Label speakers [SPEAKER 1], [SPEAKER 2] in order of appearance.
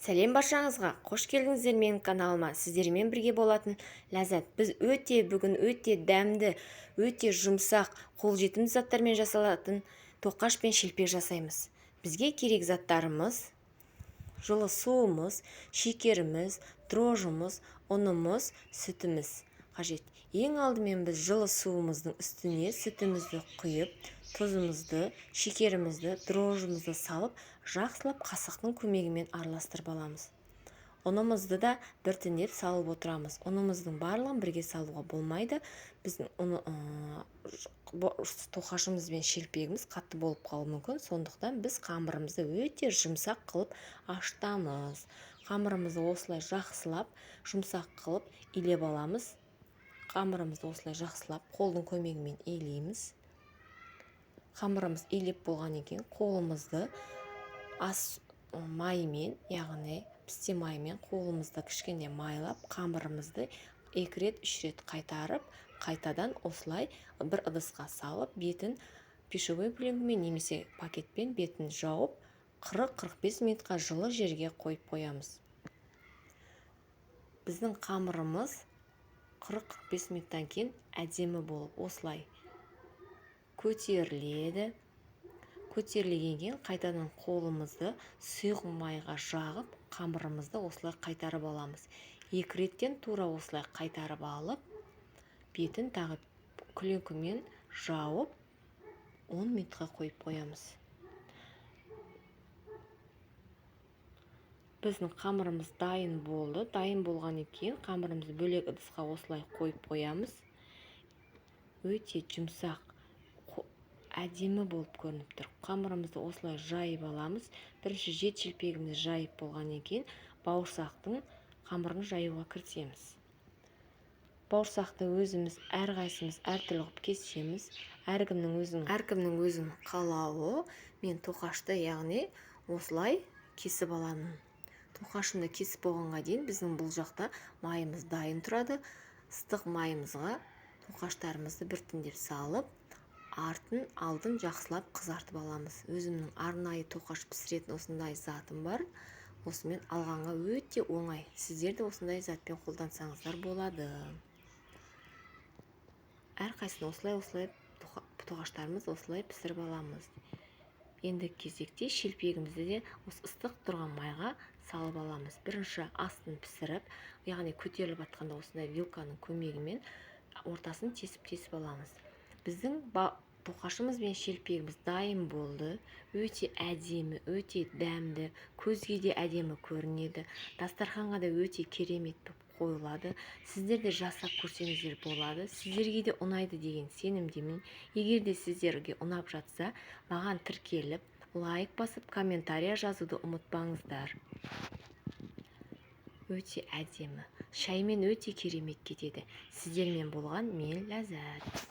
[SPEAKER 1] Сәлем баршаңызға, қош келдіңіздер менің каналыма. Сіздермен бірге болатын Ләззат. Біз бүгін өте дәмді, өте жұмсақ, қолжетімді заттармен жасалатын тоқаш пен шелпек жасаймыз. Бізге керек заттарымыз: жылы суымыз, шекеріміз, дрожжымыз, ұнымыз, сүтіміз қажет. Ең алдымен біз жылы суымыздың үстіне сүтімізді құйып, тұзымызды, шекерімізді, дрожжымызды салып, жақсылап қасықтың көмегімен араластырып аламыз. Ұнымызды да біртіндеп салып отырамыз. Ұнымыздың барлығын бірге салуға болмайды. Біздің тоқашымыз бен шелпегіміз қатты болып қалуы мүмкін. Сондықтан біз қамырымызды өте жұмсақ қылып аштамыз. Қамырымызды осылай жақсылап жұмсақ қылып илеп аламыз. Қамырымызды осылай жақсылап қолдың көмегімен илейміз. Қамырымыз илеп болғаннан кейін қолымызды ас майымен, яғни пісте майымен қолымызды кішкене майлап, қамырымызды 2 рет, 3 рет қайтарып, қайтадан осылай бір ыдысқа салып, бетін пищевой пленкамен немесе пакетпен бетін жауып, 40-45 минутқа жылы жерге қойып қоямыз. Біздің қамырымыз 40-45 минуттан кейін әдемі болып осылай көтеріледі. Көтерілгеннен кейін қайтадан қолымызды сұйық майға жағып, қамырымызды осылай қайтарып аламыз. 2 реттен тура осылай қайтарып алып, бетін тағы пленкамен жауып, 10 минутқа қойып қоямыз. Біздің қамырымыз дайын болды. Дайын болғаннан кейін қамырымызды бөлек ыдысқа осылай қойып қоямыз. Өте жұмсақ, әдемі болып көрініп тұр. Қамырымызды осылай жайып аламыз. Бірінші жет шелпегімізді жайып болғаннан кейін бауырсақтың қамырын жаюға кірісеміз. Бауырсақты өзіміз әрқайсымыз әртүрлі қылып кесеміз. Әркімнің өзінің қалауы. Мен тоқашты, яғни осылай кесіп аламын. Тоқашымды кесіп болғанға дейін біздің бұл жақта майымыз дайын тұрады. Ыстық майымызға тоқаштарымызды біртіндеп салып, артын алдын жақсылап қызартып аламыз. Өзімнің арнайы тоқаш пісіретін осындай затым бар. Осымен алғанға өте оңай. Сіздер де осындай затпен қолдансаңыздар болады. Әрқайсысын осылай тоқаштарымыз осылай пісіріп аламыз. Енді кезекте шелпегімізді де осы ыстық тұрған майға салып аламыз. Бірінші астын пісіріп, яғни көтеріліп жатқанда осындай вилканың көмегімен ортасын тесіп-тесіп аламыз. Біздің тоқашымыз бен шелпегіміз дайын болды. Өте әдемі, өте дәмді, көзге де әдемі көрінеді. Дастарханға да өте керемет болып қойылады. Сіздер де жасап көрсеңіздер болады. Сіздерге де ұнайды деген сенімдемін. Егер де сіздерге ұнап жатса, маған тіркеліп, лайк басып, комментария жазуды ұмытпаңыздар. Өте әдемі. Шаймен өте керемет кетеді. Сіздермен болған мен Ләззат.